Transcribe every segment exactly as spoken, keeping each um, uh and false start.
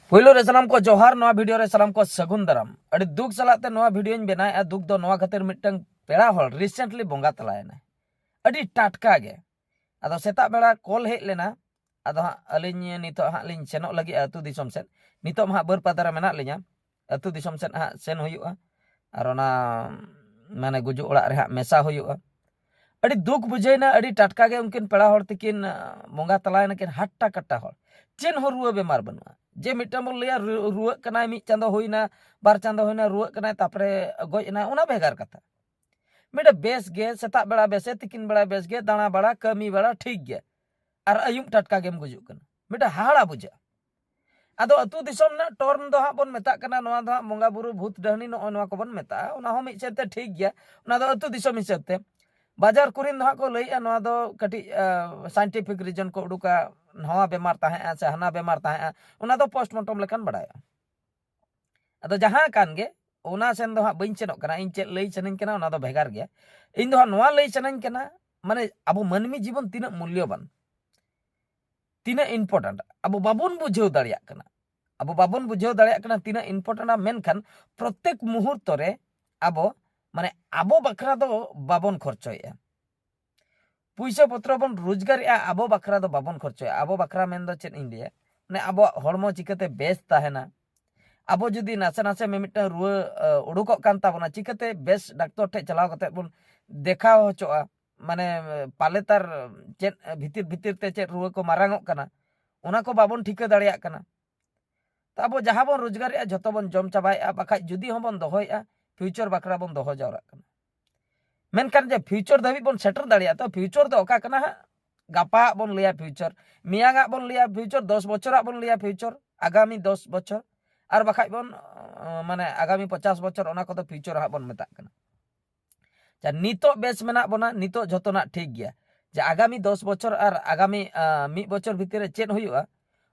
ᱯᱳᱭᱞᱳ ᱨᱮ ᱥᱟᱱᱟᱢ ᱠᱚ ᱡᱚᱦᱟᱨ, ᱱᱚᱣᱟ ᱵᱷᱤᱰᱤᱭᱳ ᱨᱮ ᱥᱟᱱᱟᱢ ᱠᱚ ᱥᱟᱹᱜᱩᱱ ᱫᱟᱨᱟᱢ᱾ ᱟᱹᱰᱤ ᱫᱩᱠ ᱥᱟᱞᱟᱜ ᱛᱮ ᱱᱚᱣᱟ ᱵᱷᱤᱰᱤᱭᱳᱧ ᱵᱮᱱᱟᱣᱮᱫᱼᱟ᱾ ᱫᱩᱠ ᱫᱚ ᱱᱚᱣᱟ ᱠᱷᱟᱹᱛᱤᱨ, ᱢᱤᱫᱴᱟᱝ ᱯᱮᱲᱟ ᱦᱚᱲ recently ᱵᱚᱸᱜᱟ ᱛᱟᱞᱟᱭᱮᱱᱟᱭ, ᱟᱹᱰᱤ ᱴᱟᱴᱠᱟ ᱜᱮ᱾ ᱟᱫᱚ ᱥᱮᱛᱟᱜ ᱵᱮᱲᱟ ᱠᱚᱞ ᱦᱮᱡ ᱞᱮᱱᱟ᱾ ᱟᱫᱚ ᱦᱟᱸᱜ ᱟᱹᱞᱤᱧ ᱱᱤᱛᱚᱜ ᱦᱟᱸᱜ ᱞᱤᱧ ᱥᱮᱱᱚᱜ ᱞᱟᱹᱜᱤᱫ ᱟᱹᱛᱩ ᱫᱤᱥᱚᱢ ᱥᱮᱫ᱾ ᱱᱤᱛᱚᱜ ᱢᱟ ᱦᱟᱸᱜ ᱵᱟᱹᱨᱯᱟᱫᱟ ᱨᱮ ᱢᱮᱱᱟᱜ ᱞᱤᱧᱟ᱾ ᱟᱹᱛᱩ ᱫᱤᱥᱚᱢ ᱥᱮᱫ ᱦᱟᱸᱜ ᱥᱮᱱ ᱦᱩᱭᱩᱜᱼᱟ, ᱟᱨ ᱚᱱᱟ ᱢᱟᱱᱮ ᱜᱩᱡᱩᱜ ᱚᱲᱟᱜ ᱨᱮ ᱦᱟᱸᱜ ᱢᱮᱥᱟ ᱦᱩᱭᱩᱜᱼᱟ᱾ ᱟᱹᱰᱤ ᱫᱩᱠ ᱵᱩᱡᱷᱟᱹᱣᱱᱟ, ᱟᱹᱰᱤ ᱴᱟᱴᱠᱟ ᱜᱮ ᱩᱱᱠᱤᱱ ᱯᱮᱲᱟ ᱦᱚᱲ ᱛᱟᱹᱠᱤᱱ ᱵᱚᱸᱜᱟ ᱛᱟᱞᱟᱭᱮᱱᱟᱠᱤᱱ, ᱦᱟᱴᱴᱟ ᱠᱟᱴᱴᱟ ᱦᱚᱲ, ᱪᱮᱫ ᱦᱚᱸ ᱨᱩᱣᱟᱹ ᱵᱮᱢᱟᱨ ᱵᱟᱹᱱᱩᱜᱼᱟ᱾ ᱡᱮ ᱢᱤᱫᱴᱟᱝ ᱵᱚᱱ ᱞᱟᱹᱭᱟ ᱨᱩᱣᱟᱹᱜ ᱠᱟᱱᱟᱭ, ᱢᱤᱫ ᱪᱟᱸᱫᱚ ᱦᱩᱭᱱᱟ, ᱵᱟᱨ ᱪᱟᱸᱫᱚ ᱦᱩᱭᱱᱟ, ᱨᱩᱣᱟᱹᱜ ᱠᱟᱱᱟᱭ, ᱛᱟᱨᱯᱚᱨᱮ ᱜᱚᱡ ᱮᱱᱟᱭ, ᱚᱱᱟ ᱵᱷᱮᱜᱟᱨ ᱠᱟᱛᱷᱟ᱾ ᱢᱤᱫᱴᱮᱱ ᱵᱮᱥ ᱜᱮ, ᱥᱮᱛᱟᱜ ᱵᱮᱲᱟ ᱵᱮᱥ ᱜᱮ, ᱛᱤᱠᱤᱱ ᱵᱮᱲᱟ ᱵᱮᱥ ᱜᱮ, ᱫᱟᱬᱟ ᱵᱟᱲᱟ, ᱠᱟᱹᱢᱤ ᱵᱟᱲᱟ ᱴᱷᱤᱠ ᱜᱮ, ᱟᱨ ᱟᱹᱭᱩᱵ ᱴᱟᱴᱠᱟ ᱜᱮᱢ ᱜᱩᱡᱩᱜ ᱠᱟᱱᱟ᱾ ᱢᱤᱫᱴᱮᱱ ᱦᱟᱦᱟᱲᱟ ᱵᱩᱡᱷᱟᱹᱜᱼᱟ᱾ ᱟᱫᱚ ᱟᱹᱛᱩ ᱫᱤᱥᱚᱢ ᱨᱮᱱᱟᱜ ᱴᱚᱨᱢ ᱫᱚ ᱦᱟᱸᱜ ᱵᱚᱱ ᱢᱮᱛᱟᱜ ᱠᱟᱱᱟ, ᱱᱚᱣᱟ ᱫᱚ ᱦᱟᱸᱜ ᱵᱚᱸᱜᱟ ᱵᱩᱨᱩ, ᱵᱷᱩᱛ ᱰᱟᱹᱦᱱᱤ, ᱱᱚᱜᱼᱚᱭ ᱱᱚᱣᱟ ᱠᱚᱵᱚᱱ ᱢᱮᱛᱟᱜᱼᱟ᱾ ᱚᱱᱟ ᱦᱚᱸ ᱢᱤᱫ ᱥᱮᱫ ᱛᱮ ᱴᱷᱤᱠ ᱜᱮᱭᱟ, ᱚᱱᱟ ᱫᱚ ᱟᱹᱛᱩ ᱫᱤᱥᱚᱢ ᱦᱤᱥᱟᱹᱵ ᱛᱮ᱾ ᱵᱟᱡᱟᱨ ᱠᱚᱨᱮᱱ ᱫᱚ ᱦᱟᱸᱜ ᱠᱚ ᱞᱟᱹᱭᱮᱜᱼᱟ, ᱱᱚᱣᱟ ᱫᱚ ᱠᱟᱹᱴᱤᱡ ᱥᱟᱭᱮᱱᱴᱤᱯᱷᱤᱠ ᱨᱤᱡᱚᱱ ᱠᱚ ᱩᱰᱩᱠᱟ, ᱱᱚᱣᱟ ᱵᱮᱢᱟᱨ ᱛᱟᱦᱮᱸᱜᱼᱟ ᱥᱮ ᱦᱟᱱᱟ ᱵᱮᱢᱟᱨ ᱛᱟᱦᱮᱸᱜᱼᱟ, ᱚᱱᱟ ᱫᱚ ᱯᱳᱥᱴᱢᱚᱨᱴᱚᱢ ᱞᱮᱠᱟᱱ ᱵᱟᱲᱟᱭᱚᱜᱼᱟ᱾ ᱟᱫᱚ ᱡᱟᱦᱟᱸ ᱠᱟᱱ ᱜᱮ, ᱚᱱᱟ ᱥᱮᱱ ᱫᱚ ᱦᱟᱸᱜ ᱵᱟᱹᱧ ᱥᱮᱱᱚᱜ ᱠᱟᱱᱟ᱾ ᱤᱧ ᱪᱮᱫ ᱞᱟᱹᱭ ᱥᱟᱱᱟᱧ ᱠᱟᱱᱟ, ᱚᱱᱟ ᱫᱚ ᱵᱷᱮᱜᱟᱨ ᱜᱮᱭᱟ᱾ ᱤᱧ ᱫᱚ ᱦᱟᱸᱜ ᱱᱚᱣᱟ ᱞᱟᱹᱭ ᱥᱟᱱᱟᱧ ᱠᱟᱱᱟ, ᱢᱟᱱᱮ ᱟᱵᱚ ᱢᱟᱹᱱᱢᱤ ᱡᱤᱵᱚᱱ ᱛᱤᱱᱟᱹᱜ ᱢᱩᱞᱭᱚᱵᱟᱱ, ᱛᱤᱱᱟᱹᱜ ᱤᱢᱯᱚᱨᱴᱮᱱᱴ, ᱟᱵᱚ ᱵᱟᱵᱚᱱ ᱵᱩᱡᱷᱟᱹᱣ ᱫᱟᱲᱮᱭᱟᱜ ᱠᱟᱱᱟ᱾ ᱟᱵᱚ ᱵᱟᱵᱚᱱ ᱵᱩᱡᱷᱟᱹᱣ ᱫᱟᱲᱮᱭᱟᱜ ᱠᱟᱱᱟ ᱛᱤᱱᱟᱹᱜ ᱤᱢᱯᱚᱨᱴᱮᱱᱴᱼᱟ, ᱢᱮᱱᱠᱷᱟᱱ ᱯᱨᱚᱛᱮᱠ ᱢᱩᱦᱩᱨᱛᱚ ᱨᱮ ᱟᱵᱚ, ᱢᱟᱱᱮ ᱟᱵᱚ ᱵᱟᱠᱷᱨᱟ ᱫᱚ ᱵᱟᱵᱚᱱ ᱠᱷᱚᱨᱪᱚᱭᱮᱫᱼᱟ᱾ ᱯᱩᱭᱥᱟᱹ ᱯᱚᱛᱨᱚ ᱵᱚᱱ ᱨᱳᱡᱽᱜᱟᱨᱮᱜᱼᱟ, ᱟᱵᱚ ᱵᱟᱠᱷᱨᱟ ᱫᱚ ᱵᱟᱵᱚᱱ ᱠᱷᱚᱨᱪᱚᱭᱟ᱾ ᱟᱵᱚ ᱵᱟᱠᱷᱨᱟ ᱢᱮᱱᱫᱚ ᱪᱮᱫ ᱤᱧ ᱞᱟᱹᱭᱟ, ᱢᱟᱱᱮ ᱟᱵᱚᱣᱟᱜ ᱦᱚᱲᱢᱚ ᱪᱤᱠᱟᱹᱛᱮ ᱵᱮᱥ ᱛᱟᱦᱮᱱᱟ᱾ ᱟᱵᱚ ᱡᱩᱫᱤ ᱱᱟᱥᱮ ᱱᱟᱥᱮ ᱢᱤᱢᱤᱫᱴᱟᱝ ᱨᱩᱣᱟᱹ ᱩᱰᱩᱠᱚᱜ ᱠᱟᱱ ᱛᱟᱵᱚᱱᱟ, ᱪᱤᱠᱟᱹᱛᱮ ᱵᱮᱥ ᱰᱟᱠᱛᱚᱨ ᱴᱷᱮᱱ ᱪᱟᱞᱟᱣ ᱠᱟᱛᱮ ᱵᱚᱱ ᱫᱮᱠᱷᱟᱣ ᱦᱚᱪᱚᱜᱼᱟ? ᱢᱟᱱᱮ ᱯᱟᱞᱮ ᱛᱟᱨ ᱪᱮᱫ ᱵᱷᱤᱛᱤᱨ ᱵᱷᱤᱛᱤᱨ ᱛᱮ ᱪᱮᱫ ᱨᱩᱣᱟᱹ ᱠᱚ ᱢᱟᱨᱟᱝ ᱚᱜ ᱠᱟᱱᱟ, ᱚᱱᱟ ᱠᱚ ᱵᱟᱵᱚᱱ ᱴᱷᱤᱠᱟᱹ ᱫᱟᱲᱮᱭᱟᱜ ᱠᱟᱱᱟ᱾ ᱛᱚ ᱟᱵᱚ ᱡᱟᱦᱟᱸ ᱵᱚᱱ ᱨᱳᱡᱽᱜᱟᱨᱮᱜᱼᱟ, ᱡᱷᱚᱛᱚ ᱵᱚᱱ ᱡᱚᱢ ᱪᱟᱵᱟᱭᱮᱜᱼᱟ, ᱵᱟᱠᱷᱟᱡ ᱡᱩᱫᱤ ᱦᱚᱸᱵᱚᱱ ᱫᱚᱦᱚᱭᱮᱜᱼᱟ, ᱯᱷᱤᱭᱩᱪᱟᱨ ᱵᱟᱠᱷᱨᱟ ᱵᱚᱱ ᱫᱚᱦᱚ ᱡᱟᱣᱨᱟᱜ ᱠᱟᱱᱟ᱾ ᱢᱮᱱᱠᱷᱟᱱ ᱡᱮ ᱯᱷᱤᱭᱩᱪᱟᱨ ᱫᱷᱟᱹᱵᱤᱡ ᱵᱚᱱ ᱥᱮᱴᱮᱨ ᱫᱟᱲᱮᱭᱟᱜᱼᱟ, ᱛᱚ ᱯᱷᱤᱭᱩᱪᱟᱨ ᱫᱚ ᱚᱠᱟ ᱠᱟᱱᱟ ᱦᱟᱸᱜ? ᱜᱟᱯᱟ ᱟᱜ ᱵᱚᱱ ᱞᱟᱹᱭᱟ ᱯᱷᱤᱭᱩᱪᱟᱨ, ᱢᱮᱭᱟᱝ ᱟᱜ ᱵᱚᱱ ᱞᱟᱹᱭᱟ ᱯᱷᱤᱭᱩᱪᱟᱨ, ᱫᱚᱥ ᱵᱚᱪᱷᱚᱨᱟᱜ ᱵᱚᱱ ᱞᱟᱹᱭᱟ ᱯᱷᱤᱭᱩᱪᱟᱨ, ᱟᱜᱟᱢᱤ ᱫᱚᱥ ᱵᱚᱪᱷᱚᱨ, ᱟᱨ ᱵᱟᱠᱷᱟᱡ ᱵᱚᱱ ᱢᱟᱱᱮ ᱟᱜᱟᱢᱤ ᱯᱚᱪᱟᱥ ᱵᱚᱪᱷᱚᱨ, ᱚᱱᱟ ᱠᱚᱫᱚ ᱯᱷᱤᱭᱩᱪᱟᱨ ᱦᱟᱸᱜ ᱵᱚᱱ ᱢᱮᱛᱟᱜ ᱠᱟᱱᱟ᱾ ᱡᱟ ᱱᱤᱛᱚᱜ ᱵᱮᱥ ᱢᱮᱱᱟᱜ ᱵᱚᱱᱟ, ᱱᱤᱛᱚᱜ ᱡᱷᱚᱛᱚᱱᱟᱜ ᱴᱷᱤᱠ ᱜᱮᱭᱟ᱾ ᱡᱮ ᱟᱜᱟᱢᱤ ᱫᱚᱥ ᱵᱚᱪᱷᱚᱨ ᱟᱨ ᱟᱜᱟᱢᱤ ᱢᱤᱫ ᱵᱚᱪᱷᱚᱨ ᱵᱷᱤᱛᱤᱨ ᱨᱮ ᱪᱮᱫ ᱦᱩᱭᱩᱜᱼᱟ,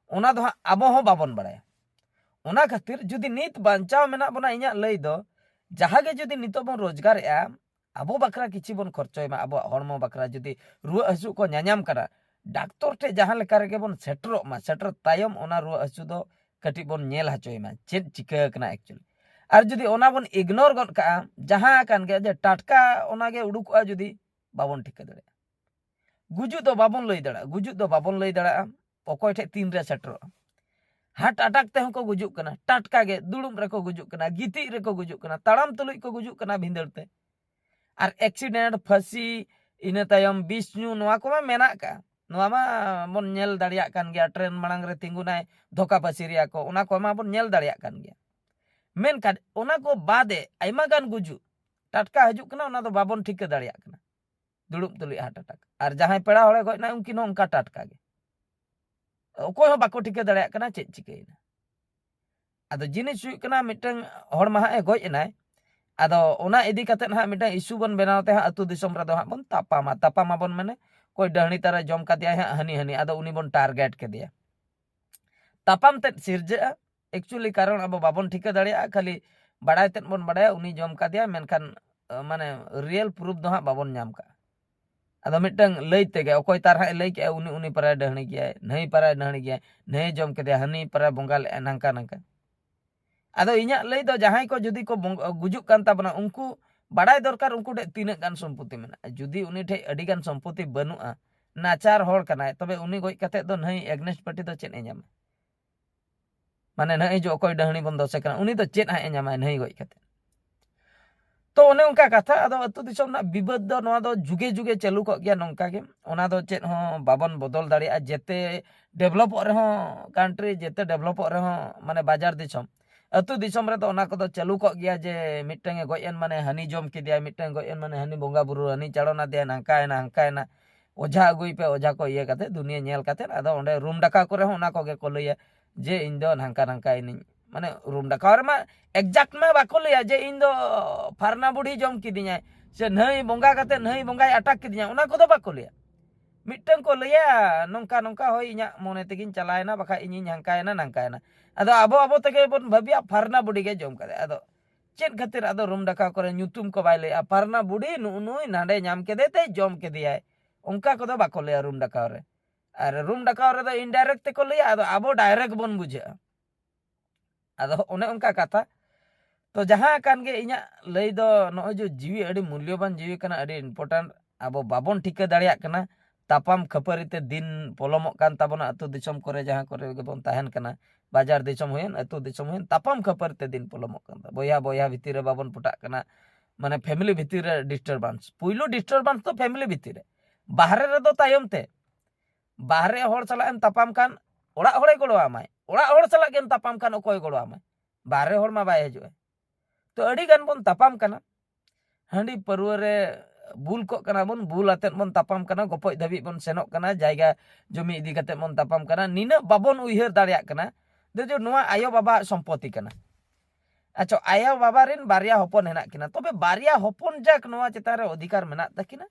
ᱚᱱᱟ ᱫᱚ ᱦᱟᱸᱜ ᱟᱵᱚ ᱦᱚᱸ ᱵᱟᱵᱚᱱ ᱵᱟᱲᱟᱭᱟ᱾ ᱚᱱᱟ ᱠᱷᱟᱹᱛᱤᱨ ᱡᱩᱫᱤ ᱱᱤᱛ ᱵᱟᱧᱪᱟᱣ ᱢᱮᱱᱟᱜ ᱵᱚᱱᱟ, ᱤᱧᱟᱹᱜ ᱞᱟᱹᱭ ᱫᱚ, ᱡᱟᱦᱟᱸ ᱜᱮ ᱡᱩᱫᱤ ᱱᱤᱛᱚᱜ ᱵᱚᱱ ᱨᱳᱡᱽᱜᱟᱨᱮᱜᱼᱟ, ᱟᱵᱚ ᱵᱟᱠᱷᱨᱟ ᱠᱤᱪᱷᱩ ᱵᱚᱱ ᱠᱷᱚᱨᱪᱚᱭ ᱢᱟ᱾ ᱟᱵᱚᱣᱟᱜ ᱦᱚᱲᱢᱚ ᱵᱟᱠᱷᱨᱟ ᱡᱩᱫᱤ ᱨᱩᱣᱟᱹ ᱦᱟᱹᱥᱩ ᱠᱚ ᱧᱟᱧᱟᱢ ᱠᱟᱱᱟ, ᱰᱟᱠᱛᱚᱨ ᱴᱷᱮᱱ ᱡᱟᱦᱟᱸ ᱞᱮᱠᱟ ᱨᱮᱜᱮ ᱵᱚᱱ ᱥᱮᱴᱮᱨᱚᱜ ᱢᱟ, ᱥᱮᱴᱮᱨ ᱛᱟᱭᱚᱢ ᱚᱱᱟ ᱨᱩᱣᱟᱹ ᱦᱟᱹᱥᱩ ᱫᱚ ᱠᱟᱹᱴᱤᱡ ᱵᱚᱱ ᱧᱮᱞ ᱦᱚᱪᱚᱭ ᱢᱟ ᱪᱮᱫ ᱪᱤᱠᱟᱹ ᱟᱠᱟᱱᱟ actually᱾ ᱟᱨ ᱡᱩᱫᱤ ᱚᱱᱟ ᱵᱚᱱ ignore ᱜᱚᱫ ᱠᱟᱜᱼᱟ, ᱡᱟᱦᱟᱸ ᱠᱟᱱ ᱜᱮ ᱡᱮ ᱴᱟᱴᱠᱟ ᱚᱱᱟᱜᱮ ᱩᱰᱩᱠᱚᱜᱼᱟ, ᱡᱩᱫᱤ ᱵᱟᱵᱚᱱ ᱴᱷᱤᱠᱟᱹ ᱫᱟᱲᱮᱭᱟᱜᱼᱟ᱾ ᱜᱩᱡᱩᱜ ᱫᱚ ᱵᱟᱵᱚᱱ ᱞᱟᱹᱭ ᱫᱟᱲᱮᱭᱟᱜᱼᱟ, ᱜᱩᱡᱩᱜ ᱫᱚ ᱵᱟᱵᱚᱱ ᱞᱟᱹᱭ ᱫᱟᱲᱮᱭᱟᱜᱼᱟ ᱚᱠᱚᱭ ᱴᱷᱮᱡ ᱛᱤᱱᱨᱮ ᱥᱮᱴᱮᱨᱚᱜᱼᱟ᱾ ᱦᱟᱨᱴ ᱟᱴᱟᱠ ᱛᱮᱦᱚᱸ ᱠᱚ ᱜᱩᱡᱩᱜ ᱠᱟᱱᱟ, ᱴᱟᱴᱠᱟ ᱜᱮ ᱫᱩᱲᱩᱵ ᱨᱮᱠᱚ ᱜᱩᱡᱩᱜ ᱠᱟᱱᱟ, ᱜᱤᱛᱤᱡ ᱨᱮᱠᱚ ᱜᱩᱡᱩᱜ ᱠᱟᱱᱟ, ᱛᱟᱲᱟᱢ ᱛᱩᱞᱩᱡ ᱠᱚ ᱜᱩᱡᱩᱜ ᱠᱟᱱᱟ ᱵᱷᱤᱸᱫᱟᱹᱲ ᱛᱮ᱾ ᱟᱨ ᱮᱠᱥᱤᱰᱮᱱᱴ, ᱯᱷᱟᱹᱥᱤ, ᱤᱱᱟᱹ ᱛᱟᱭᱚᱢ ᱵᱤᱥ ᱧᱩ, ᱱᱚᱣᱟ ᱠᱚᱢᱟ ᱢᱮᱱᱟᱜ ᱠᱟᱜᱼᱟ᱾ ᱱᱚᱣᱟ ᱢᱟ ᱵᱚᱱ ᱧᱮᱞ ᱫᱟᱲᱮᱭᱟᱜ ᱠᱟᱱ ᱜᱮᱭᱟ, ᱴᱨᱮᱱ ᱢᱟᱲᱟᱝ ᱨᱮ ᱛᱤᱸᱜᱩᱱᱟᱭ, ᱫᱷᱳᱠᱟ ᱯᱟᱹᱥᱤ ᱨᱮᱭᱟ ᱠᱚ, ᱚᱱᱟ ᱠᱚᱢᱟ ᱵᱚᱱ ᱧᱮᱞ ᱫᱟᱲᱮᱭᱟᱜ ᱠᱟᱱ ᱜᱮᱭᱟ᱾ ᱢᱮᱱᱠᱷᱟᱱ ᱚᱱᱟ ᱠᱚ ᱵᱟᱫᱮ ᱟᱭᱢᱟ ᱜᱟᱱ ᱜᱩᱡᱩᱜ ᱴᱟᱴᱠᱟ ᱦᱤᱡᱩᱜ ᱠᱟᱱᱟ, ᱚᱱᱟ ᱫᱚ ᱵᱟᱵᱚᱱ ᱴᱷᱤᱠᱟᱹ ᱫᱟᱲᱮᱭᱟᱜ ᱠᱟᱱᱟ᱾ ᱫᱩᱲᱩᱵ ᱛᱩᱞᱩᱡ ᱦᱟᱨᱴ ᱟᱴᱟᱠ᱾ ᱟᱨ ᱡᱟᱦᱟᱸᱭ ᱯᱮᱲᱟ ᱦᱚᱲᱮ ᱜᱚᱡ ᱮᱱᱟ, ᱩᱱᱠᱤᱱ ᱦᱚᱸ ᱚᱱᱠᱟ ᱴᱟᱴᱠᱟ ᱜᱮ᱾ ᱚᱠᱚᱭ ᱦᱚᱸ ᱵᱟᱠᱚ ᱴᱷᱤᱠᱟᱹ ᱫᱟᱲᱮᱭᱟᱜ ᱠᱟᱱᱟ ᱪᱮᱫ ᱪᱤᱠᱟᱹᱭᱮᱱᱟ᱾ ᱟᱫᱚ ᱡᱤᱱᱤᱥ ᱦᱩᱭᱩᱜ ᱠᱟᱱᱟ, ᱢᱤᱫᱴᱟᱝ ᱦᱚᱲ ᱢᱟ ᱦᱟᱸᱜ ᱮ ᱜᱚᱡ ᱮᱱᱟᱭ, ᱟᱫᱚ ᱚᱱᱟ ᱤᱫᱤ ᱠᱟᱛᱮᱫ ᱦᱟᱸᱜ ᱢᱤᱫᱴᱟᱝ ᱤᱥᱩ ᱵᱚᱱ ᱵᱮᱱᱟᱣ ᱛᱮ ᱦᱟᱸᱜ ᱟᱹᱛᱩ ᱫᱤᱥᱚᱢ ᱨᱮᱫᱚ ᱦᱟᱸᱜ ᱵᱚᱱ ᱛᱟᱯᱟᱢᱟ᱾ ᱛᱟᱯᱟᱢ ᱟᱵᱚᱱ ᱢᱟᱱᱮ, ᱚᱠᱚᱭ ᱰᱟᱹᱦᱲᱤ ᱛᱟᱨᱮ ᱡᱚᱢ ᱠᱟᱫᱮᱭᱟᱭ ᱦᱟᱸᱜ ᱦᱟᱹᱱᱤ ᱦᱟᱹᱱᱤ, ᱟᱫᱚ ᱩᱱᱤ ᱵᱚᱱ ᱴᱟᱨᱜᱮᱴ ᱠᱮᱫᱮᱭᱟ᱾ ᱛᱟᱯᱟᱢ ᱛᱮᱫ ᱥᱤᱨᱡᱟᱹᱜᱼᱟ᱾ Actually ᱠᱟᱨᱚᱱ ᱟᱵᱚ ᱵᱟᱵᱚᱱ ᱴᱷᱤᱠᱟᱹ ᱫᱟᱲᱮᱭᱟᱜᱼᱟ, ᱠᱷᱟᱹᱞᱤ ᱵᱟᱲᱟᱭ ᱛᱮᱫ ᱵᱚᱱ ᱵᱟᱲᱟᱭᱟ ᱩᱱᱤ ᱡᱚᱢ ᱠᱟᱫᱮᱭᱟ, ᱢᱮᱱᱠᱷᱟᱱ ᱟᱸ, ᱢᱟᱱᱮ ᱨᱤᱭᱮᱞ ᱯᱨᱩᱯᱷ ᱫᱚ ᱦᱟᱸᱜ ᱵᱟᱵᱚᱱ ᱧᱟᱢ ᱠᱟᱜᱼᱟ᱾ ᱟᱫᱚ ᱢᱤᱫᱴᱟᱝ ᱞᱟᱹᱭ ᱛᱮᱜᱮ, ᱚᱠᱚᱭ ᱛᱟᱨ ᱦᱟᱸᱜ ᱮ ᱞᱟᱹᱭ ᱠᱮᱜᱼᱟ, ᱩᱱᱤ ᱩᱱᱤ ᱯᱟᱨᱟᱭ ᱰᱟᱹᱦᱲᱤ ᱜᱮᱭᱟᱭ, ᱱᱟᱹᱭ ᱯᱟᱨᱟᱭ ᱰᱟᱹᱦᱲᱤ ᱜᱮᱭᱟᱭ, ᱱᱟᱹᱭ ᱡᱚᱢ ᱠᱮᱫᱮᱭᱟ, ᱦᱟᱹᱱᱤ ᱯᱟᱨᱟᱭ ᱵᱚᱸᱜᱟ ᱞᱮᱜᱼᱟ, ᱱᱟᱝᱠᱟ ᱱᱟᱝᱠᱟ᱾ ᱟᱫᱚ ᱤᱧᱟᱹᱜ ᱞᱟᱹᱭ ᱫᱚ ᱡᱟᱦᱟᱸᱭ ᱠᱚ ᱡᱩᱫᱤ ᱠᱚ ᱵᱚᱸᱜ-, ᱜᱩᱡᱩᱜ ᱠᱟᱱ ᱛᱟᱵᱚᱱᱟ, ᱩᱱᱠᱩ ᱵᱟᱲᱟᱭ ᱫᱚᱨᱠᱟᱨ ᱩᱱᱠᱩ ᱴᱷᱮᱡ ᱛᱤᱱᱟᱹᱜ ᱜᱟᱱ ᱥᱚᱢᱯᱚᱛᱤ ᱢᱮᱱᱟᱜᱼᱟ᱾ ᱡᱩᱫᱤ ᱩᱱᱤ ᱴᱷᱮᱡ ᱟᱹᱰᱤ ᱜᱟᱱ ᱥᱚᱢᱯᱚᱛᱤ ᱵᱟᱹᱱᱩᱜᱼᱟ, ᱱᱟᱪᱟᱨ ᱦᱚᱲ ᱠᱟᱱᱟᱭ, ᱛᱚᱵᱮ ᱩᱱᱤ ᱜᱚᱡ ᱠᱟᱛᱮᱫ ᱫᱚ ᱱᱟᱹᱭ against party ᱫᱚ ᱪᱮᱫ ᱮ ᱧᱟᱢᱟ? ᱢᱟᱱᱮ ᱱᱟᱹᱭ ᱡᱚ ᱚᱠᱚᱭ ᱰᱟᱹᱦᱲᱤ ᱵᱚᱱ ᱫᱚᱥᱮ ᱠᱟᱱᱟ, ᱩᱱᱤ ᱫᱚ ᱪᱮᱫ ᱦᱟᱸᱜ ᱮ ᱧᱟᱢᱟᱭ ᱱᱟᱹᱭ ᱜᱚᱡ ᱠᱟᱛᱮᱫ? ᱛᱚ ᱚᱱᱮ ᱚᱱᱠᱟ ᱠᱟᱛᱷᱟ᱾ ᱟᱫᱚ ᱟᱹᱛᱩ ᱫᱤᱥᱚᱢ ᱨᱮᱱᱟᱜ ᱵᱤᱵᱟᱹᱫ ᱫᱚ ᱱᱚᱣᱟ ᱫᱚ ᱡᱩᱜᱮ ᱡᱩᱜᱮ ᱪᱟᱹᱞᱩ ᱠᱚᱜ ᱜᱮᱭᱟ ᱱᱚᱝᱠᱟ ᱜᱮ᱾ ᱚᱱᱟ ᱫᱚ ᱪᱮᱫ ᱦᱚᱸ ᱵᱟᱵᱚᱱ ᱵᱚᱫᱚᱞ ᱫᱟᱲᱮᱭᱟᱜᱼᱟ᱾ ᱡᱮᱛᱮ ᱰᱮᱵᱷᱞᱚᱯᱚᱜ ᱨᱮᱦᱚᱸ ᱠᱟᱱᱴᱨᱤ, ᱡᱮᱛᱮ ᱰᱮᱵᱷᱞᱚᱯᱚᱜ ᱨᱮᱦᱚᱸ ᱢᱟᱱᱮ ᱵᱟᱡᱟᱨ ᱫᱤᱥᱚᱢ, ᱟᱹᱛᱩ ᱫᱤᱥᱚᱢ ᱨᱮᱫᱚ ᱚᱱᱟ ᱠᱚᱫᱚ ᱪᱟᱹᱞᱩ ᱠᱚᱜ ᱜᱮᱭᱟ ᱡᱮ ᱢᱤᱫᱴᱟᱝ ᱮ ᱜᱚᱡ ᱮᱱ ᱢᱟᱱᱮ ᱦᱟᱹᱱᱤ ᱡᱚᱢ ᱠᱮᱫᱮᱭᱟ, ᱢᱤᱫᱴᱟᱝ ᱮ ᱜᱚᱡ ᱮᱱ ᱢᱟᱱᱮ ᱦᱟᱹᱱᱤ ᱵᱚᱸᱜᱟ ᱵᱩᱨᱩ, ᱦᱟᱹᱱᱤ ᱪᱟᱲᱚᱱ ᱟᱫᱮᱭᱟ, ᱱᱟᱝᱠᱟᱭᱮᱱᱟ, ᱦᱟᱝᱠᱟᱭᱮᱱᱟ, ᱚᱡᱷᱟ ᱟᱹᱜᱩᱭ ᱯᱮ, ᱚᱡᱷᱟ ᱠᱚ ᱤᱭᱟᱹ ᱠᱟᱛᱮ, ᱫᱩᱱᱤᱭᱟᱹ ᱧᱮᱞ ᱠᱟᱛᱮ, ᱟᱫᱚ ᱚᱸᱰᱮ ᱨᱩᱢ ᱰᱟᱠᱟᱣ ᱠᱚᱨᱮ ᱦᱚᱸ ᱚᱱᱟ ᱠᱚᱜᱮ ᱠᱚ ᱞᱟᱹᱭᱟ ᱡᱮ ᱤᱧ ᱫᱚ ᱱᱟᱝᱠᱟ ᱱᱟᱝᱠᱟ ᱤᱱᱟᱹᱧ᱾ ᱢᱟᱱᱮ ᱨᱩᱢ ᱰᱟᱠᱟᱣ ᱨᱮᱢᱟ exact ᱢᱟ ᱵᱟᱠᱚ ᱞᱟᱹᱭᱟ ᱡᱮ ᱤᱧ ᱫᱚ ᱯᱷᱟᱨᱱᱟ ᱵᱩᱰᱷᱤ ᱡᱚᱢ ᱠᱤᱫᱤᱧᱟᱭ, ᱥᱮ ᱱᱟᱹᱭ ᱵᱚᱸᱜᱟ ᱠᱟᱛᱮ ᱱᱟᱹᱭ ᱵᱚᱸᱜᱟᱭ ᱟᱴᱟᱠ ᱠᱤᱫᱤᱧᱟ, ᱚᱱᱟ ᱠᱚᱫᱚ ᱵᱟᱠᱚ ᱞᱟᱹᱭᱟ᱾ ᱢᱤᱫᱴᱟᱝ ᱠᱚ ᱞᱟᱹᱭᱟ ᱱᱚᱝᱠᱟ ᱱᱚᱝᱠᱟ, ᱦᱳᱭ ᱤᱧᱟᱹᱜ ᱢᱚᱱᱮ ᱛᱮᱜᱤᱧ ᱪᱟᱞᱟᱣᱮᱱᱟ, ᱵᱟᱠᱷᱟᱡ ᱤᱧᱤᱧ ᱦᱟᱝᱠᱟᱭᱮᱱᱟ ᱱᱟᱝᱠᱟᱭᱮᱱᱟ᱾ ᱟᱫᱚ ᱟᱵᱚ ᱟᱵᱚ ᱛᱮᱜᱮ ᱵᱚᱱ ᱵᱷᱟᱹᱵᱤᱭᱟ ᱯᱷᱟᱨᱱᱟ ᱵᱩᱰᱷᱤ ᱜᱮ ᱡᱚᱢ ᱠᱟᱫᱟᱭ᱾ ᱟᱫᱚ ᱪᱮᱫ ᱠᱷᱟᱹᱛᱤᱨ ᱟᱫᱚ ᱨᱩᱢ ᱰᱟᱠᱟᱣ ᱠᱚᱨᱮ ᱧᱩᱛᱩᱢ ᱠᱚ ᱵᱟᱭ ᱞᱟᱹᱭᱟ, ᱯᱷᱟᱨᱱᱟ ᱵᱩᱰᱷᱤ ᱱᱩᱜᱼᱩ ᱱᱩᱭ ᱱᱟᱸᱰᱮ ᱧᱟᱢ ᱠᱮᱫᱮ ᱛᱮ ᱡᱚᱢ ᱠᱮᱫᱮᱭᱟᱭ, ᱚᱱᱠᱟ ᱠᱚᱫᱚ ᱵᱟᱠᱚ ᱞᱟᱹᱭᱟ ᱨᱩᱢ ᱰᱟᱠᱟᱣ ᱨᱮ᱾ ᱟᱨ ᱨᱩᱢ ᱰᱟᱠᱟᱣ ᱨᱮᱫᱚ indirect ᱛᱮᱠᱚ ᱞᱟᱹᱭᱟ, ᱟᱫᱚ ᱟᱵᱚ direct ᱵᱚᱱ ᱵᱩᱡᱷᱟᱹᱜᱼᱟ᱾ ᱟᱫᱚ ᱚᱱᱮ ᱚᱱᱠᱟ ᱠᱟᱛᱷᱟ᱾ ᱛᱚ ᱡᱟᱦᱟᱸ ᱠᱟᱱ ᱜᱮ, ᱤᱧᱟᱹᱜ ᱞᱟᱹᱭ ᱫᱚ ᱱᱚᱜᱼᱚᱭ ᱡᱮ ᱡᱤᱣᱤ ᱟᱹᱰᱤ ᱢᱩᱞᱭᱚᱵᱟᱱ ᱡᱤᱣᱤ ᱠᱟᱱᱟ, ᱟᱹᱰᱤ important᱾ ᱟᱵᱚ ᱵᱟᱵᱚᱱ ᱴᱷᱤᱠᱟᱹ ᱫᱟᱲᱮᱭᱟᱜ ᱠᱟᱱᱟ, ᱛᱟᱯᱟᱢ ᱠᱷᱟᱹᱯᱟᱹᱨᱤ ᱛᱮ ᱫᱤᱱ ᱯᱚᱞᱚᱢᱚᱜ ᱠᱟᱱ ᱛᱟᱵᱚᱱᱟ᱾ ᱟᱹᱛᱩ ᱫᱤᱥᱚᱢ ᱠᱚᱨᱮ ᱡᱟᱦᱟᱸ ᱠᱚᱨᱮ ᱜᱮᱵᱚᱱ ᱛᱟᱦᱮᱱ ᱠᱟᱱᱟ, ᱵᱟᱡᱟᱨ ᱫᱤᱥᱚᱢ ᱦᱩᱭᱮᱱ, ᱟᱹᱛᱩ ᱫᱤᱥᱚᱢ ᱦᱩᱭᱮᱱ, ᱛᱟᱯᱟᱢ ᱠᱷᱟᱹᱯᱟᱹᱨᱤ ᱛᱮ ᱫᱤᱱ ᱯᱚᱞᱚᱢᱚᱜ ᱠᱟᱱ ᱛᱟᱵᱚᱱᱟ᱾ ᱵᱚᱭᱦᱟ ᱵᱚᱭᱦᱟ ᱵᱷᱤᱛᱤᱨ ᱨᱮ ᱵᱟᱵᱚᱱ ᱯᱚᱴᱟᱜ ᱠᱟᱱᱟ, ᱢᱟᱱᱮ family ᱵᱷᱤᱛᱤᱨ ᱨᱮ disturbance᱾ ᱯᱩᱭᱞᱩ disturbance ᱫᱚ family ᱵᱷᱤᱛᱤᱨ ᱨᱮ, ᱵᱟᱦᱨᱮ ᱨᱮᱫᱚ ᱛᱟᱭᱚᱢ ᱛᱮ᱾ ᱵᱟᱦᱨᱮ ᱦᱚᱲ ᱥᱟᱞᱟᱜ ᱮᱢ ᱛᱟᱯᱟᱢ ᱠᱷᱟᱱ ᱚᱲᱟᱜ ᱦᱚᱲᱮ ᱜᱚᱲᱚ ᱟᱢᱟᱭ, ᱚᱲᱟᱜ ᱦᱚᱲ ᱥᱟᱞᱟᱜ ᱜᱮᱢ ᱛᱟᱯᱟᱢ ᱠᱷᱟᱱ ᱚᱠᱚᱭ ᱜᱚᱲᱚ ᱟᱢᱟᱭ? ᱵᱟᱦᱨᱮ ᱦᱚᱲ ᱢᱟ ᱵᱟᱭ ᱦᱤᱡᱩᱜᱼᱟ᱾ ᱛᱚ ᱟᱹᱰᱤ ᱜᱟᱱ ᱵᱚᱱ ᱛᱟᱯᱟᱢ ᱠᱟᱱᱟ, ᱦᱟᱺᱰᱤ ᱯᱟᱹᱨᱣᱟᱹ ᱨᱮ ᱵᱩᱞ ᱠᱚᱜ ᱠᱟᱱᱟ ᱵᱚᱱ, ᱵᱩᱞ ᱟᱛᱮᱫ ᱵᱚᱱ ᱛᱟᱯᱟᱢ ᱠᱟᱱᱟ, ᱜᱚᱯᱚᱡ ᱫᱷᱟᱹᱵᱤᱡ ᱵᱚᱱ ᱥᱮᱱᱚᱜ ᱠᱟᱱᱟ, ᱡᱟᱭᱜᱟ ᱡᱚᱢᱤ ᱤᱫᱤ ᱠᱟᱛᱮᱫ ᱵᱚᱱ ᱛᱟᱯᱟᱢ ᱠᱟᱱᱟ, ᱱᱤᱱᱟᱹᱜ ᱵᱟᱵᱚᱱ ᱩᱭᱦᱟᱹᱨ ᱫᱟᱲᱮᱭᱟᱜ ᱠᱟᱱᱟ ᱡᱮ ᱱᱚᱣᱟ ᱟᱭᱳ ᱵᱟᱵᱟᱣᱟᱜ ᱥᱚᱢᱯᱚᱛᱤ ᱠᱟᱱᱟ᱾ ᱟᱪᱪᱷᱟ, ᱟᱭᱳ ᱵᱟᱵᱟ ᱨᱮᱱ ᱵᱟᱨᱭᱟ ᱦᱚᱯᱚᱱ ᱦᱮᱱᱟᱜ ᱠᱤᱱᱟ, ᱛᱚᱵᱮ ᱵᱟᱨᱭᱟ ᱦᱚᱯᱚᱱ ᱡᱟᱠ ᱱᱚᱣᱟ ᱪᱮᱛᱟᱱ ᱨᱮ ᱚᱫᱷᱤᱠᱟᱨ ᱢᱮᱱᱟᱜ ᱛᱟᱹᱠᱤᱱᱟ,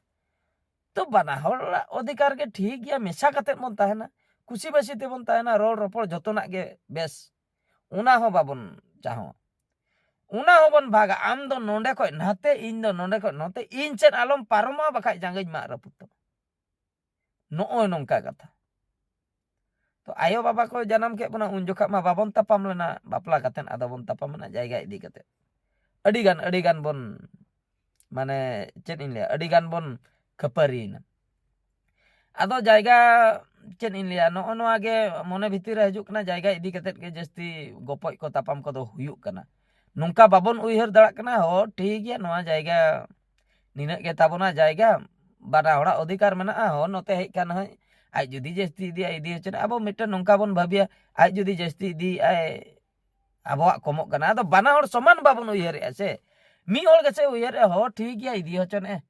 ᱛᱚ ᱵᱟᱱᱟ ᱦᱚᱲᱟᱜ ᱚᱫᱷᱤᱠᱟᱨ ᱜᱮ ᱴᱷᱤᱠ ᱜᱮᱭᱟ, ᱢᱮᱥᱟ ᱠᱟᱛᱮᱫ ᱵᱚᱱ ᱛᱟᱦᱮᱱᱟ, ᱠᱩᱥᱤ ᱵᱟᱹᱥᱤ ᱛᱮᱵᱚᱱ ᱛᱟᱦᱮᱱᱟ, ᱨᱚᱲ ᱨᱚᱯᱚᱲ ᱡᱚᱛᱚᱱᱟᱜ ᱜᱮ ᱵᱮᱥ, ᱚᱱᱟ ᱦᱚᱸ ᱵᱟᱵᱚᱱ ᱪᱟᱦᱟᱣᱟ᱾ ᱚᱱᱟ ᱦᱚᱸᱵᱚᱱ ᱵᱷᱟᱜᱟ, ᱟᱢ ᱫᱚ ᱱᱚᱰᱮ ᱠᱷᱚᱡ ᱱᱟᱛᱮ, ᱤᱧ ᱫᱚ ᱱᱚᱰᱮ ᱠᱷᱚᱡ ᱱᱚᱛᱮ, ᱤᱧ ᱥᱮᱫ ᱟᱞᱚᱢ ᱯᱟᱨᱚᱢᱚᱜᱼᱟ, ᱵᱟᱠᱷᱟᱡ ᱡᱟᱸᱜᱟᱧ ᱢᱟᱜ ᱨᱟᱹᱯᱩᱫ ᱛᱟᱢᱟ᱾ ᱱᱚᱜᱼᱚᱭ ᱱᱚᱝᱠᱟ ᱠᱟᱛᱷᱟ᱾ ᱛᱚ ᱟᱭᱳ ᱵᱟᱵᱟ ᱠᱚ ᱡᱟᱱᱟᱢ ᱠᱮᱫ ᱵᱚᱱᱟ, ᱩᱱ ᱡᱚᱠᱷᱟᱜ ᱢᱟ ᱵᱟᱵᱚᱱ ᱛᱟᱯᱟᱢ ᱞᱮᱱᱟ, ᱵᱟᱯᱞᱟ ᱠᱟᱛᱮᱫ ᱟᱫᱚ ᱵᱚᱱ ᱛᱟᱯᱟᱢ ᱮᱱᱟ ᱡᱟᱭᱜᱟ ᱤᱫᱤ ᱠᱟᱛᱮᱫ᱾ ᱟᱹᱰᱤ ᱜᱟᱱ, ᱟᱹᱰᱤ ᱜᱟᱱ ᱵᱚᱱ, ᱢᱟᱱᱮ, ᱪᱮᱫ ᱤᱧ ᱞᱟᱹᱭᱟ, ᱟᱹᱰᱤ ᱜᱟᱱ ᱵᱚᱱ ᱠᱷᱟᱹᱯᱟᱹᱨᱤᱭᱮᱱᱟ᱾ ᱟᱫᱚ ᱡᱟᱭᱜᱟ, ᱪᱮᱫ ᱤᱧ ᱞᱟᱹᱭᱟ, ᱱᱚᱜᱼᱚ ᱱᱚᱣᱟ ᱜᱮ ᱢᱚᱱᱮ ᱵᱷᱤᱛᱤᱨ ᱨᱮ ᱦᱤᱡᱩᱜ ᱠᱟᱱᱟ, ᱡᱟᱭᱜᱟ ᱤᱫᱤ ᱠᱟᱛᱮᱫ ᱜᱮ ᱡᱟᱹᱥᱛᱤ ᱜᱚᱯᱚᱡ ᱠᱚ ᱛᱟᱯᱟᱢ ᱠᱚᱫᱚ ᱦᱩᱭᱩᱜ ᱠᱟᱱᱟ᱾ ᱱᱚᱝᱠᱟ ᱵᱟᱵᱚᱱ ᱩᱭᱦᱟᱹᱨ ᱫᱟᱲᱮᱭᱟᱜ ᱠᱟᱱᱟ, ᱦᱚ ᱴᱷᱤᱠ ᱜᱮᱭᱟ, ᱱᱚᱣᱟ ᱡᱟᱭᱜᱟ ᱱᱤᱱᱟᱹᱜ ᱜᱮ ᱛᱟᱵᱚᱱᱟ ᱡᱟᱭᱜᱟ, ᱵᱟᱱᱟ ᱦᱚᱲᱟᱜ ᱚᱫᱷᱤᱠᱟᱨ ᱢᱮᱱᱟᱜᱼᱟ, ᱦᱚ ᱱᱚᱛᱮ ᱦᱮᱡ ᱠᱟᱱ ᱦᱚᱸᱭ, ᱟᱡ ᱡᱩᱫᱤ ᱡᱟᱹᱥᱛᱤ ᱤᱫᱤᱭᱟ, ᱤᱫᱤ ᱦᱚᱪᱚᱱ᱾ ᱟᱵᱚ ᱢᱤᱫᱴᱮᱱ ᱱᱚᱝᱠᱟ ᱵᱚᱱ ᱵᱷᱟᱹᱵᱤᱭᱟ, ᱟᱡ ᱡᱩᱫᱤ ᱡᱟᱹᱥᱛᱤ ᱤᱫᱤᱭᱮᱫᱼᱟᱭ, ᱟᱵᱚᱣᱟᱜ ᱠᱚᱢᱚᱜ ᱠᱟᱱᱟ᱾ ᱟᱫᱚ ᱵᱟᱱᱟ ᱦᱚᱲ ᱥᱚᱢᱟᱱ ᱵᱟᱵᱚᱱ ᱩᱭᱦᱟᱹᱨᱮᱜᱼᱟ ᱥᱮ, ᱢᱤᱫ ᱦᱚᱲ ᱜᱮᱥᱮ ᱩᱭᱦᱟᱹᱨᱮᱜᱼᱟ, ᱦᱚ ᱴᱷᱤᱠ ᱜᱮᱭᱟ, ᱤᱫᱤ ᱦᱚᱪᱚᱱᱮᱜᱼᱟ᱾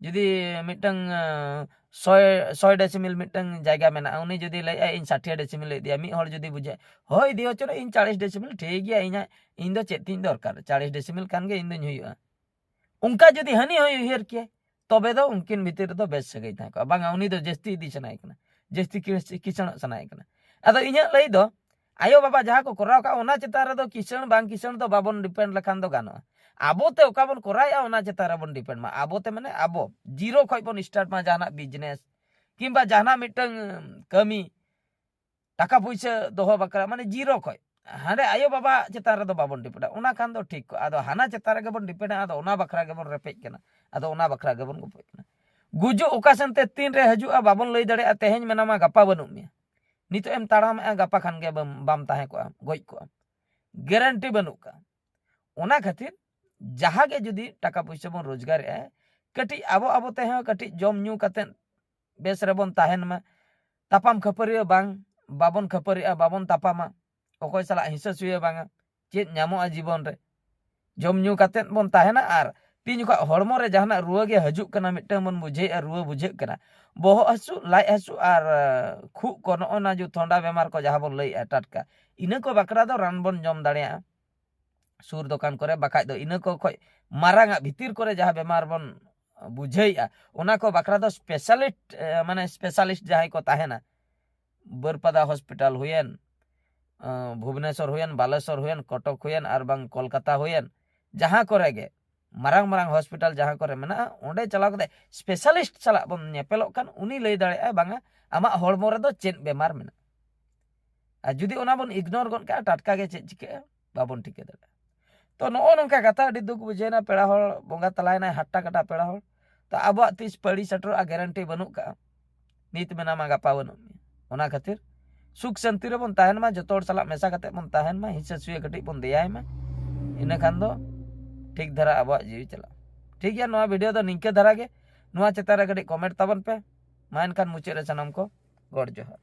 ᱡᱩᱫᱤ ᱢᱤᱫᱴᱟᱝ ᱥᱚᱭ ᱥᱚᱭ ᱰᱮᱥᱤᱢᱤᱞ ᱢᱤᱫᱴᱟᱝ ᱡᱟᱭᱜᱟ ᱢᱮᱱᱟᱜᱼᱟ, ᱩᱱᱤ ᱡᱩᱫᱤ ᱞᱟᱹᱭᱮᱜᱼᱟ ᱤᱧ ᱥᱟᱴᱷᱤᱭᱟ ᱰᱮᱥᱤᱢᱤᱞ ᱤᱫᱤᱭᱟ, ᱢᱤᱫ ᱦᱚᱲ ᱡᱩᱫᱤ ᱵᱩᱡᱷᱟᱹᱣ, ᱦᱳᱭ ᱤᱫᱤ ᱦᱚᱪᱚᱱᱮᱜᱼᱟ, ᱤᱧ ᱪᱟᱲᱤᱥ ᱰᱮᱥᱤᱢᱤᱞ ᱴᱷᱤᱠ ᱜᱮᱭᱟ, ᱤᱧᱟᱹᱜ, ᱤᱧ ᱫᱚ ᱪᱮᱫ ᱛᱤᱧ ᱫᱚᱨᱠᱟᱨ, ᱪᱟᱲᱤᱥ ᱰᱮᱥᱤᱢᱤᱞ ᱠᱷᱟᱱ ᱜᱮ ᱤᱧ ᱫᱚᱧ ᱦᱩᱭᱩᱜᱼᱟ᱾ ᱚᱱᱠᱟ ᱡᱩᱫᱤ ᱦᱟᱹᱱᱤ ᱦᱚᱸᱭ ᱩᱭᱦᱟᱹᱨ ᱠᱮᱭᱟ, ᱛᱚᱵᱮ ᱫᱚ ᱩᱱᱠᱤᱱ ᱵᱷᱤᱛᱤᱨ ᱨᱮᱫᱚ ᱵᱮᱥ ᱥᱟᱹᱜᱟᱹᱭ ᱛᱟᱦᱮᱸ ᱠᱚᱜᱼᱟ᱾ ᱵᱟᱝᱟ, ᱩᱱᱤ ᱫᱚ ᱡᱟᱹᱥᱛᱤ ᱤᱫᱤ ᱥᱟᱱᱟᱭᱮ ᱠᱟᱱᱟ, ᱡᱟᱹᱥᱛᱤ ᱠᱤᱥ-, ᱠᱤᱥᱟᱹᱬᱚᱜ ᱥᱟᱱᱟᱭᱮ ᱠᱟᱱᱟ᱾ ᱟᱫᱚ ᱤᱧᱟᱹᱜ ᱞᱟᱹᱭ ᱫᱚ, ᱟᱭᱳ ᱵᱟᱵᱟ ᱡᱟᱦᱟᱸ ᱠᱚ ᱠᱚᱨᱟᱣ ᱠᱟᱜᱼᱟ, ᱚᱱᱟ ᱪᱮᱛᱟᱱ ᱨᱮᱫᱚ ᱠᱤᱥᱟᱹᱬ ᱵᱟᱝ ᱠᱤᱥᱟᱹᱬ ᱫᱚ ᱵᱟᱵᱚᱱ ᱰᱤᱯᱮᱱᱰ ᱞᱮᱠᱷᱟᱱ ᱫᱚ ᱜᱟᱱᱚᱜᱼᱟ᱾ ᱟᱵᱚ ᱛᱮ ᱚᱠᱟ ᱵᱚᱱ ᱠᱚᱨᱟᱣᱮᱜᱼᱟ, ᱚᱱᱟ ᱪᱮᱛᱟᱱ ᱨᱮᱵᱚᱱ ᱰᱤᱯᱮᱱᱰ ᱢᱟ᱾ ᱟᱵᱚ ᱛᱮ ᱢᱟᱱᱮ ᱟᱵᱚ ᱡᱤᱨᱳ ᱠᱷᱚᱡ ᱵᱚᱱ ᱥᱴᱟᱨᱴ ᱢᱟ, ᱡᱟᱦᱟᱱᱟᱜ ᱵᱤᱡᱽᱱᱮᱥ ᱠᱤᱝᱵᱟ ᱡᱟᱦᱟᱱᱟᱜ ᱢᱤᱫᱴᱟᱝ, ᱩᱢ, ᱠᱟᱹᱢᱤ, ᱴᱟᱠᱟ ᱯᱩᱭᱥᱟᱹ ᱫᱚᱦᱚ ᱵᱟᱠᱷᱨᱟ, ᱢᱟᱱᱮ ᱡᱤᱨᱳ ᱠᱷᱚᱡ᱾ ᱦᱟᱸᱰᱮ ᱟᱭᱳ ᱵᱟᱵᱟ ᱪᱮᱛᱟᱱ ᱨᱮᱫᱚ ᱵᱟᱵᱚᱱ ᱰᱤᱯᱮᱱᱰᱟ, ᱚᱱᱟ ᱠᱷᱟᱱ ᱫᱚ ᱴᱷᱤᱠ ᱠᱚᱜᱼᱟ᱾ ᱟᱫᱚ ᱦᱟᱱᱟ ᱪᱮᱛᱟᱱ ᱨᱮᱜᱮ ᱵᱚᱱ ᱰᱤᱯᱮᱱᱰᱟ, ᱟᱫᱚ ᱚᱱᱟ ᱵᱟᱠᱷᱨᱟ ᱜᱮᱵᱚᱱ ᱨᱮᱯᱮᱡ ᱠᱟᱱᱟ, ᱟᱫᱚ ᱚᱱᱟ ᱵᱟᱠᱷᱨᱟ ᱜᱮᱵᱚᱱ ᱜᱚᱯᱚᱡ ᱠᱟᱱᱟ᱾ ᱜᱩᱡᱩᱜ ᱚᱠᱟ ᱥᱮᱱᱛᱮ ᱛᱤᱱ ᱨᱮ ᱦᱤᱡᱩᱜᱼᱟ ᱵᱟᱵᱚᱱ ᱞᱟᱹᱭ ᱫᱟᱲᱮᱭᱟᱜᱼᱟ᱾ ᱛᱮᱦᱮᱧ ᱢᱮᱱᱟᱢᱟ ᱜᱟᱯᱟ ᱵᱟᱹᱱᱩᱜ ᱢᱮᱭᱟ, ᱱᱤᱛᱚᱜ ᱮᱢ ᱛᱟᱲᱟᱢᱮᱜᱼᱟ, ᱜᱟᱯᱟ ᱠᱷᱟᱱ ᱜᱮ ᱵᱟᱢ, ᱵᱟᱢ ᱛᱟᱦᱮᱸ ᱠᱚᱜᱼᱟ, ᱜᱚᱡ ᱠᱚᱜᱼᱟ, ᱜᱮᱨᱮᱱᱴᱤ ᱵᱟᱹᱱᱩᱜ ᱠᱟᱜᱼᱟ᱾ ᱚᱱᱟ ᱠᱷᱟᱹᱛᱤᱨ ᱡᱟᱦᱟᱸ ᱜᱮ ᱡᱩᱫᱤ ᱴᱟᱠᱟ ᱯᱩᱭᱥᱟᱹ ᱵᱚᱱ ᱨᱳᱡᱽᱜᱟᱨᱮᱜᱼᱟ, ᱠᱟᱹᱴᱤᱡ ᱟᱵᱚ ᱟᱵᱚ ᱛᱮᱦᱚᱸ ᱠᱟᱹᱴᱤᱡ ᱡᱚᱢ ᱧᱩ ᱠᱟᱛᱮᱫ ᱵᱮᱥ ᱨᱮᱵᱚᱱ ᱛᱟᱦᱮᱱ ᱢᱟ᱾ ᱛᱟᱯᱟᱢ ᱠᱷᱟᱹᱯᱟᱹᱨᱤ ᱦᱚᱸ ᱵᱟᱝ, ᱵᱟᱵᱚᱱ ᱠᱷᱟᱹᱯᱟᱹᱨᱤᱜᱼᱟ, ᱵᱟᱵᱚᱱ ᱛᱟᱯᱟᱢᱟ, ᱚᱠᱚᱭ ᱥᱟᱞᱟᱜ ᱦᱤᱸᱥᱟᱹ ᱥᱩᱭᱟᱹ ᱵᱟᱝᱟ᱾ ᱪᱮᱫ ᱧᱟᱢᱚᱜᱼᱟ ᱡᱤᱵᱚᱱ ᱨᱮ? ᱡᱚᱢ ᱧᱩ ᱠᱟᱛᱮᱫ ᱵᱚᱱ ᱛᱟᱦᱮᱱᱟ᱾ ᱟᱨ ᱛᱤᱱ ᱡᱚᱠᱷᱚᱱ ᱦᱚᱲᱢᱚ ᱨᱮ ᱡᱟᱦᱟᱱᱟᱜ ᱨᱩᱣᱟᱹ ᱜᱮ ᱦᱤᱡᱩᱜ ᱠᱟᱱᱟ, ᱢᱤᱫᱴᱟᱝ ᱵᱚᱱ ᱵᱩᱡᱷᱟᱹᱣᱮᱫᱼᱟ, ᱨᱩᱣᱟᱹ ᱵᱩᱡᱷᱟᱹᱜ ᱠᱟᱱᱟ, ᱵᱚᱦᱚᱜ ᱦᱟᱹᱥᱩ, ᱞᱟᱡ ᱦᱟᱹᱥᱩ ᱟᱨ ᱟᱸ, ᱠᱷᱩᱜ ᱠᱚ, ᱱᱚᱜᱼᱚ ᱱᱟ ᱡᱮ ᱛᱷᱚᱱᱰᱟ ᱵᱮᱢᱟᱨ ᱠᱚ ᱡᱟᱦᱟᱸ ᱵᱚᱱ ᱞᱟᱹᱭᱮᱫᱼᱟ ᱴᱟᱴᱠᱟ, ᱤᱱᱟᱹ ᱠᱚ ᱵᱟᱠᱷᱨᱟ ᱫᱚ ᱨᱟᱱ ᱵᱚᱱ ᱡᱚᱢ ᱫᱟᱲᱮᱭᱟᱜᱼᱟ ᱥᱩᱨ ᱫᱚᱠᱟᱱ ᱠᱚᱨᱮ᱾ ᱵᱟᱠᱷᱟᱡ ᱫᱚ ᱤᱱᱟᱹ ᱠᱚ ᱠᱷᱚᱡ ᱢᱟᱨᱟᱝ ᱟᱜ ᱵᱷᱤᱛᱤᱨ ᱠᱚᱨᱮ ᱡᱟᱦᱟᱸ ᱵᱮᱢᱟᱨ ᱵᱚᱱ ᱵᱩᱡᱷᱟᱹᱣᱮᱫᱼᱟ, ᱚᱱᱟ ᱠᱚ ᱵᱟᱠᱷᱨᱟ ᱫᱚ ᱥᱯᱮᱥᱟᱞᱤᱥᱴ, ᱮ, ᱢᱟᱱᱮ ᱥᱯᱮᱥᱟᱞᱤᱥᱴ ᱡᱟᱦᱟᱸᱭ ᱠᱚ ᱛᱟᱦᱮᱱᱟ, ᱵᱟᱹᱨᱯᱟᱫᱟ ᱦᱚᱥᱯᱤᱴᱟᱞ ᱦᱩᱭᱮᱱ, ᱟᱸ, ᱵᱷᱩᱵᱽᱱᱮᱥᱚᱨ ᱦᱩᱭᱮᱱ, ᱵᱟᱞᱮᱥᱚᱨ ᱦᱩᱭᱮᱱ, ᱠᱚᱴᱚᱠ ᱦᱩᱭᱮᱱ, ᱟᱨ ᱵᱟᱝ ᱠᱳᱞᱠᱟᱛᱟ ᱦᱩᱭᱮᱱ, ᱡᱟᱦᱟᱸ ᱠᱚᱨᱮ ᱜᱮ ᱢᱟᱨᱟᱝ ᱢᱟᱨᱟᱝ ᱦᱚᱥᱯᱤᱴᱟᱞ ᱡᱟᱦᱟᱸ ᱠᱚᱨᱮ ᱢᱮᱱᱟᱜᱼᱟ, ᱚᱸᱰᱮ ᱪᱟᱞᱟᱣ ᱠᱟᱛᱮ ᱥᱯᱮᱥᱟᱞᱤᱥᱴ ᱥᱟᱞᱟᱜ ᱵᱚᱱ ᱧᱮᱯᱮᱞᱚᱜ ᱠᱷᱟᱱ, ᱩᱱᱤ ᱞᱟᱹᱭ ᱫᱟᱲᱮᱭᱟᱜᱼᱟᱭ ᱵᱟᱝᱟ ᱟᱢᱟᱜ ᱦᱚᱲᱢᱚ ᱨᱮᱫᱚ ᱪᱮᱫ ᱵᱮᱢᱟᱨ ᱢᱮᱱᱟᱜᱼᱟ᱾ ᱟᱨ ᱡᱩᱫᱤ ᱚᱱᱟ ᱵᱚᱱ ᱤᱜᱱᱳᱨ ᱜᱚᱫ ᱠᱟᱜᱼᱟ, ᱴᱟᱴᱠᱟ ᱜᱮ ᱪᱮᱫ ᱪᱤᱠᱟᱹᱜᱼᱟ ᱵᱟᱵᱚᱱ ᱴᱷᱤᱠᱟᱹ ᱫᱟᱲᱮᱭᱟᱜᱼᱟ᱾ ᱛᱚ ᱱᱚᱜᱼᱚ ᱱᱚᱝᱠᱟ ᱠᱟᱛᱷᱟ, ᱟᱹᱰᱤ ᱫᱩᱠ ᱵᱩᱡᱷᱟᱹᱣᱮᱱᱟ᱾ ᱯᱮᱲᱟ ᱦᱚᱲ ᱵᱚᱸᱜᱟ ᱛᱟᱞᱟᱭᱮᱱᱟᱭ, ᱦᱟᱴᱴᱟ ᱠᱟᱴᱟ ᱯᱮᱲᱟ ᱦᱚᱲ᱾ ᱛᱚ ᱟᱵᱚᱣᱟᱜ ᱛᱤᱥ ᱯᱟᱹᱲᱤ ᱥᱮᱴᱮᱨᱚᱜᱼᱟ, ᱜᱮᱨᱮᱱᱴᱤ ᱵᱟᱹᱱᱩᱜ ᱠᱟᱜᱼᱟ᱾ ᱱᱤᱛ ᱢᱮᱱᱟᱢᱟ ᱜᱟᱯᱟ ᱵᱟᱹᱱᱩᱜ ᱢᱮᱭᱟ᱾ ᱚᱱᱟ ᱠᱷᱟᱹᱛᱤᱨ ᱥᱩᱠ ᱥᱟᱱᱛᱤ ᱨᱮᱵᱚᱱ ᱛᱟᱦᱮᱱ ᱢᱟ, ᱡᱚᱛᱚ ᱦᱚᱲ ᱥᱟᱞᱟᱜ ᱢᱮᱥᱟ ᱠᱟᱛᱮ ᱵᱚᱱ ᱛᱟᱦᱮᱱ ᱢᱟ, ᱦᱤᱸᱥᱟᱹ ᱥᱩᱭᱟᱹ ᱠᱟᱹᱴᱤᱡ ᱵᱚᱱ ᱫᱮᱭᱟᱭ ᱢᱟ, ᱤᱱᱟᱹ ᱠᱷᱟᱱ ᱫᱚ ᱴᱷᱤᱠ ᱫᱷᱟᱨᱟ ᱟᱵᱚᱣᱟᱜ ᱡᱤᱣᱤ ᱪᱟᱞᱟᱜᱼᱟ᱾ ᱴᱷᱤᱠ ᱜᱮᱭᱟ, ᱱᱚᱣᱟ ᱵᱷᱤᱰᱤᱭᱳ ᱫᱚ ᱱᱤᱝᱠᱟᱹ ᱫᱷᱟᱨᱟ ᱜᱮ᱾ ᱱᱚᱣᱟ ᱪᱮᱛᱟᱱ ᱨᱮ ᱠᱟᱹᱴᱤᱡ ᱠᱚᱢᱮᱱᱴ ᱛᱟᱵᱚᱱ ᱯᱮ᱾ ᱢᱟ ᱮᱱᱠᱷᱟᱱ ᱢᱩᱪᱟᱹᱫ ᱨᱮ ᱥᱟᱱᱟᱢ ᱠᱚ ᱜᱚᱰ ᱡᱚᱦᱟᱨ᱾